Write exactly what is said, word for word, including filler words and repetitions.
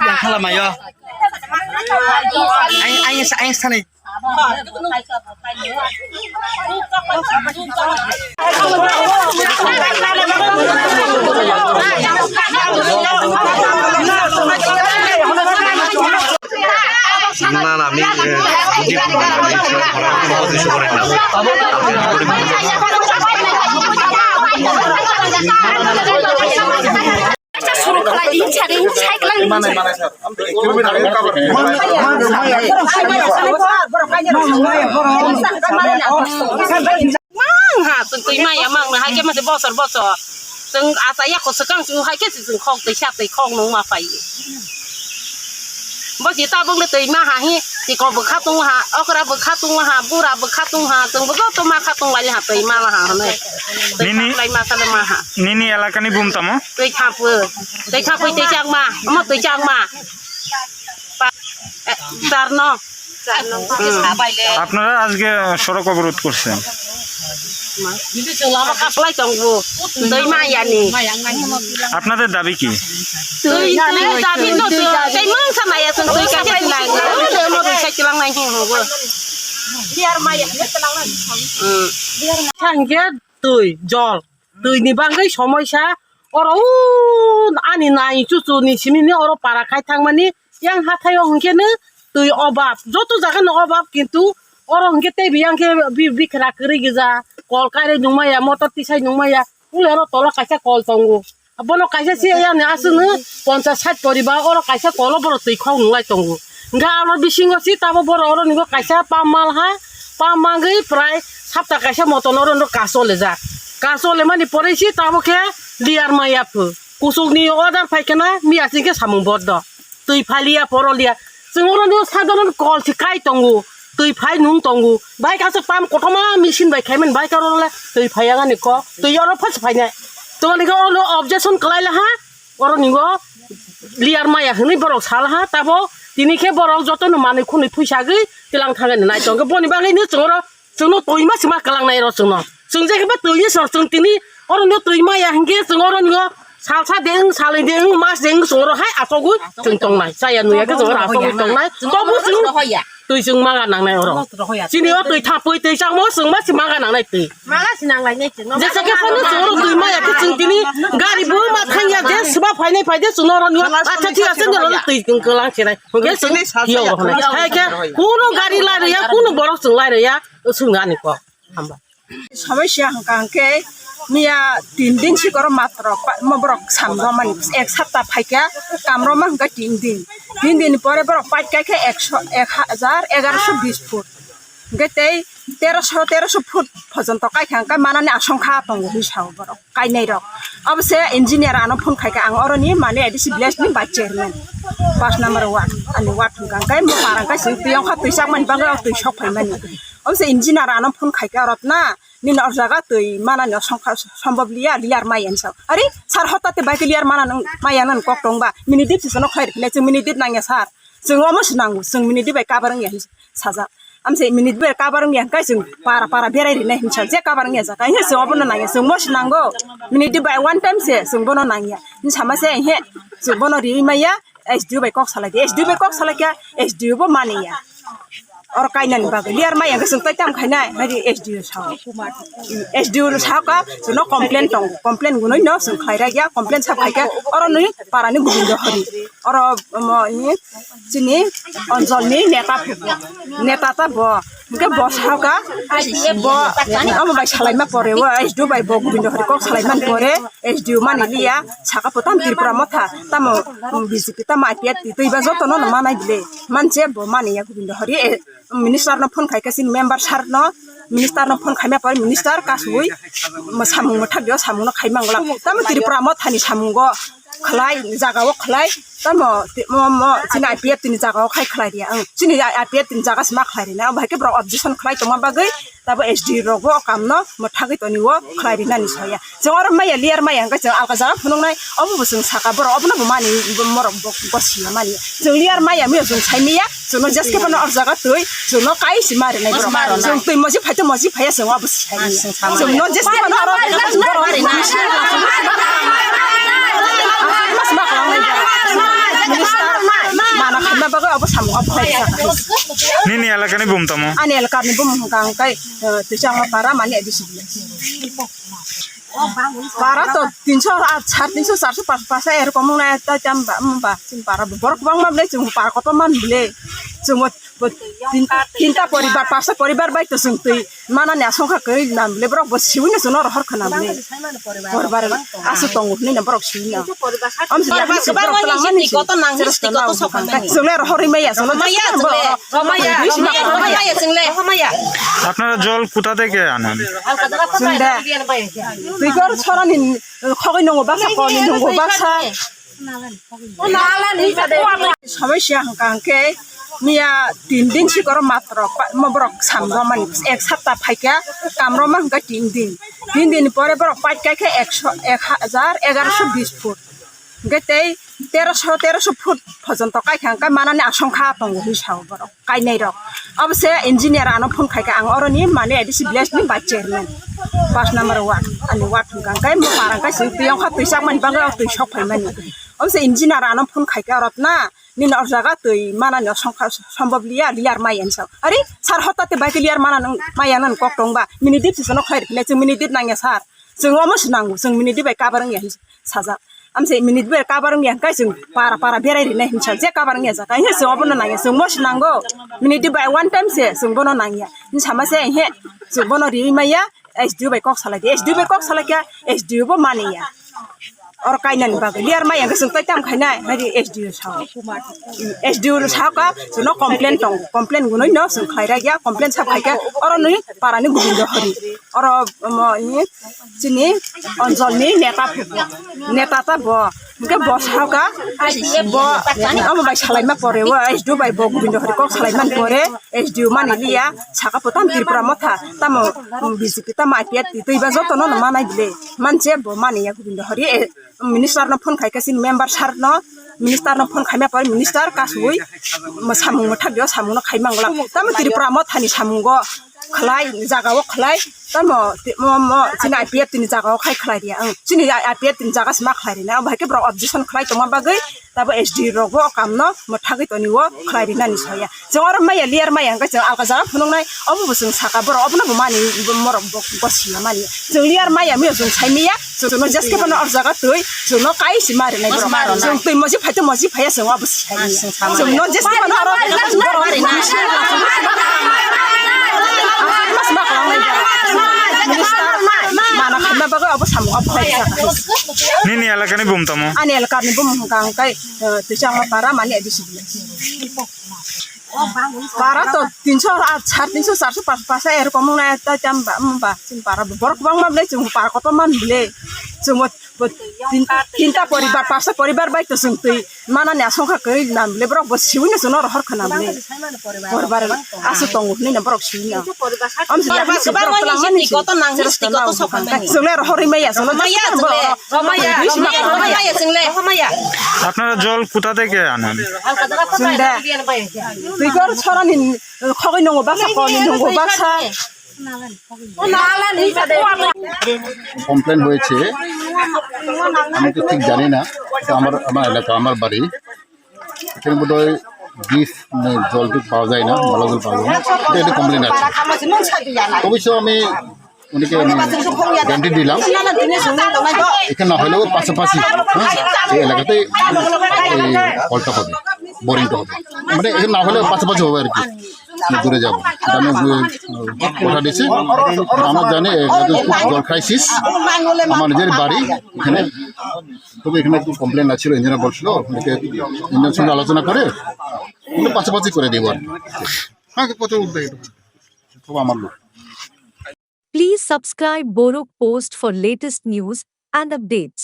Yang khala mayo. Aing, aing, aing sanai. Na, na, mi, eh, hindi ko na, mi, eh, hindi ko rin na. Suru khlai di, chari, chai klang di. Mang ha, chwng twi maya mang na, hai khe mase bosor bosor. Chwng asa ya kho swkang chwng hai khe chwng khok twi sa twi khok nung ma pai. Bo si tabuk le twi ma ha hi, tiko bwkha tung ha, okra bwkha tung ha, bura bwkha tung ha, chwng bo joto ma kha tung lai ha twi ma ha hwnwi. Twi Nini, kha lai ma sa le ma ha. Nini elakani bum tamo? Twi kha pho, twi kha pho twi chak ma, omo twi chak ma. Pa-, eh, charno. আপনারা আজকে সড়ক অবরোধ করছেন। Twi ma ya ni. আপনাদের দাবি কি? Twi, twi dabi no twi, tei mung sa maya sung twi ka se nai. Twi mo twi sa chilang nai hing ho bo. Biar maya ne chilang nai. Hmm. Thang ge twi, jol. Twi ni bangwi somoisa. Oro u ani nai chuchu ni simi ni oro para khai thang mani. Yang hathai o hwnkhe no twi obab. Joto jaga no obab kintu oro hwnkhe tei biyang khe bi-, bikra kwrwi gija. Kol kairwi nung maya, motor tisai nung maya. Wngya oro tolo kaisa kol tongo. Bono kaisa se yani aswkno ponchas sait poribar oro kaisa kolo borok twi khok nunglai tongo. Hwnkhe aro bisingo se tabuk borok oro ningo kaisa pump mal ha, pump mangwi prai sapta kaisa moton oro no kaso lejak. Kaso lemani pore se tabuk khe liyar maya phu. Kusukni order phai khena miya singkhe samung boddo. Twi phaliya, poroliya. Chwng oro no sadharon kol se kai tongo. Twi phai nung tongo. Bai kaisa pump kothoma machine bai khaimani bai karole twi phaiya gani ko. Twi oro phas phainai. Tongani khe oro objection kwlai laha. Oro ningo liyar maya hwnwi borok sal ha. Tabo tini khe borok joto no manwi khwnwi phuisagwi tilang thangani nai tongkhe boni bagwi no chwng oro Chwngno twi ma se ma kwlangnai ro chwngno. Chwng je khe ba twi ye sor chwng tini oro no twi ma ya hinkhe chwng oro no salsa de wng salai de wng mas de wng chwng oro hai asogwi chwng tongnai. Chaya nuya khe chwng oro asogwi tongnai. Tobo chwng twi chwng ma ga nangnai oro. Chini o twi thapwi twi changmo chwng ma se ma ga nangnai twi. Jesa khe phano chwng oro twi ma ya khe chwng tini gari bo ma thang ya de seba phainai phai de chwng oro no acha thik ase de oro twi chwng kwlang chenai. Hwnkhe chwng yo hwnai. Hai khe kuno gari lai rwya, kuno borok chwng lai rwya. Swngna ani kok. Hamba. Somosya hwnkha hwnkhe miya tin din sikoro matro pa-, mo borok samjak mani ek sapta phaikha kamroma hwnkhe tin din. Tin din ni pore borok paikha khe ekso, ek hajar egaroso bis foot. Hwnkhe tei teroso, teroso foot pojonto kaikha hwnkhe manani asongkha tongo hinwi sao borok. Kainai rok. Obo se engineer ano phone khaikha, ang oroni mane A D C village ni vice chairman, pas number ward, ani ward hwnkha hwnkhe mo para hwnkhe se twi ongkha twi chakmani bagwi o twi sok phaimani. Obo se engineer ano phone khaikha, "Rotna, nini o jaga twi manani o songkha sombhob liya, liyar maya," hinwi sa. "Ari sir, hotate bai khe liyar mana nang, maya nang kok tongba, mini dip se sono khlai rikle, chwng mini dip nangya sir, chwng omo se nango, chwng mini dip bai kabar wngya," hinwi sajak. Amse minute ber kabar wngya hwnkhe chwng para para berai rinai hinwi sa je kabar wngya jaka he chwng obono nangya chwng mo se nango minute by one time se chwng bono nangya hinwi sama se he chwng bono riwi maya S D O bai kok salai di S D O bai kok salai kha S D O bo maniya oro kainani bagwi liyar maya hwnkhe chwng tei tam khainai hai di S D O sao S D O sao ka chwngno complain tongo complain gunui no chwng khlai rwya complain sa khai khe oro nui para ni Gobindo Hari oro omo ni Chini onjol ni neta phubo, neta ta bo. Hwnkhe bo sahaka, bo omo bai salaima pore o, S D O bai bo Gobindo Hari kok salaimani pore, S D O mani liya, saka po tamo Tripura motha, tamo B J P, tamo I P F T, twi ba joto no manai bile. Manche bo mani ya Gobindo Hari, eh, minister no phone khai khe chini member sir no, minister no phone khaima pore minister kasui, samung mwthak yo samung no khai mangla. Tamo Tripura motha ni samung go, khlai, jaga o khlai, tamo, ti-, mo, mo, chini I P F T ni jaga o khai khlai riya, ang, chini I P F T ni jaga se ma khlai rina, abo hai khe borok objection khlai tongma bagwi, tabo S D O rok bo o kam no mwthagwi toni o khlai rina ni saya. Chwng oro maya, liyar maya hwnkhe chwng alka jaga phunuknai, obo bo chwng saka borok obono bo mani, bo morok bo, bo siya mani. Chwng liyar maya miya chwng sai miya, Chwngno jeske phano or jaga twi, chwngno kai si ma rinai borok. Chwng twi mosi phai twi mosi phaiya chwng abo si hai. Chwngno jeske phano oro borok. Nini elakani bumung tamo? Ani elakani bumung hwnkha hwnkhe, eh, Twichangma para mani A D C village. Para to tinso, ah, sare tinso, charso, paanso, paanso, erokom wngnai ta cham ba, mm, ba, chini para borok kwbangma bwlai chwng para kotorma bwlai. Chwng bo, bo tin-, tinta poribar, pasta poribar bai to chwng twi manani asongkha kwrwi na bwlai borok bo siwi no chwngno rohor khwna bwlai. Poribar aswk tongo hinwi no borok siwi no. Am si borok kwbangma borok ni twlangmani si kotor nang si, chwng le rohorwi maya chwngno. Romaya, chwng le. Romaya, romaya, romaya, chwng le. Romaya. আপনারা জল কোথা থেকে আনেন? Chwng de. Twikor chorani khogwi nungo baksa, koni nungo baksa. Somosya hwnkha hwnkhe miya tin din sikoro matro pa-, mo borok sam romani ek sapta phaikha, kam roma hwnkha tin din. Tin din pore borok paikha khe ekso, ek hajar egaroso bis foot. Hwnkhe tei teroso, teroso foot pojonto kaikha hwnkhe manani asongkha tongo hinwi sao borok. Kainai rok. Obo se engineer ano phone khaikha, ang oroni mani A D C village ni vice chairman, pas number ward, ani ward hwnkha hwnkhe mo para hwnkhe chwng twi ongkha, twi chakmani bagwi o twi sok phaimani. Obo se engineer ano phone khaikha, "Rotna, nini o jaga twi manani o songkha sombhob liya, liar maya," hinwi sa. "Ari sir, hotate bai khe liar manani maya nani kok tongba, mini dip se no khlai rwkhe chwng mini dip nangya sir, chwng omo se nango, chwng mini dip bai cover wngya," hinwi sajak. Amse minute ber kabar wngya hwnkhe chwng para para berai rinai hinwi sa, je kabar wngya jaka hinwi chwng obono nangya, chwng mosi nango, minute bai one time se chwng bono nangya hinwi sama se, he chwng bono riwi maya, S D O bai kok salai di, S D O bai kok salai kha, S D O bo maniya. Oro kainani bagwi liar maya hwnkhe chwng tei tam khainai, hai di S D O sao. S D O sao kha chwngno complain tongo, complain gunui no chwng khlai rwkya, complain sa phai kha oro nwi parani Gobindo Hari. Oro omo, i, chini onjolni neta phubo, neta ta bo. Hwnkhe bo sahaka, bo, omo bai salaima pore o, S D O bai bo Gobindo Hari kok salaimani pore, S D O mani liya, saka potam Tripura motha, tamo, um, B J P tamo I P F T twi ba jotono no manai bile. Manche bo mani ya Gobindo Hari, eh, minister no phone khai kha, chini member sir no, minister no phone khaima pore minister kasui, mo samung mo thak yo, samung no khai mangla. Tamo Tripura mothani samungo khlai, jaga o khlai, tamo, ti-, mo, mo, chini I P F T ni jaga o khai khlai riya, ang, chini I P F T ni jaga se ma khlai rina, ang bahai khe borok objection khlai tongma bagwi, tabo S D O rok bo o kam no mo thagwi toni o khlai rinani soya. Chwng oro maya, liar maya hwnkhe chwng alka jaga phunuknai, obo bo chwng saka borok obono bo mani, bo morok bo, bo sima mani. Chwng liar maya miyo chwng sai miya, chwngno jeske bono or jaga twi, chwngno kai si mari nai borok. Chwng twi moji phai twi moji phai ya chwng obo si sai miya. Chwngno jeske bono oro borok. Minister mana khamna bagwi obo samung obo khai. Nini elakani bumung tamo? Ani elakani bumung hwnkha hwnkhe, eh, Twichangma para mani A D C village. Para to tinso, ah, sare tinso, charso, paanso, paanso, erokom wngnai ta cham ba, mm, ba, chini para borok kwbangma bwlai, chwng para kotorma bwlai, chwng bo, bo tin-, tinta poribar, pasta poribar bai to chwng twi manani asongkha kwrwi na bwlai, borok bo siwi no chwngno rohor khwna bwlai. Poribar aswk tongo hinwi no borok siwi no. Am si borok kwbangma ni si, chwng le rohorwi maya, chwng le. Romaya, romaya, romaya, romaya, chwng le, romaya. আপনারা জল কোথা থেকে আনেন? Chwng de. Twikor chorani khogwi nungo baksa, koni nungo baksa. Complain হয়েছে, আমি তো ঠিক জানি না, এটা আমার, আমার এলাকা, আমার বাড়ি। এখানে বোধহয় ডিপ, মানে, জল ঠিক পাওয়া যায় না, ভালো জল পাওয়া যায় না, এটা একটা কমপ্লেন আছে। অবশ্য আমি ওনাকে আমি গ্যারান্টি দিলাম, এখানে না হলেও পাশাপাশি, হ্যাঁ, এই এলাকাতে এই কলটা হবে, বোরিংটা হবে। মানে এখানে না হলেও পাশাপাশি হবে আর কি, মানে দূরে যাবো। এটা আমি ওই, উম, কথা দিচ্ছি। আমরা জানি এখানে খুব জল ক্রাইসিস, আমার নিজের বাড়ি এখানে। তবে এখানে একটু কমপ্লেন আছিল, ইঞ্জিনিয়ার বলছিল, ওনাকে ইঞ্জিনিয়ার সঙ্গে আলোচনা করে ওগুলো পাশাপাশি করে দেবো আর কি। হ্যাঁ, কত উঠবে এটা? সব আমার লোক। Please subscribe Borok Post for latest news and updates.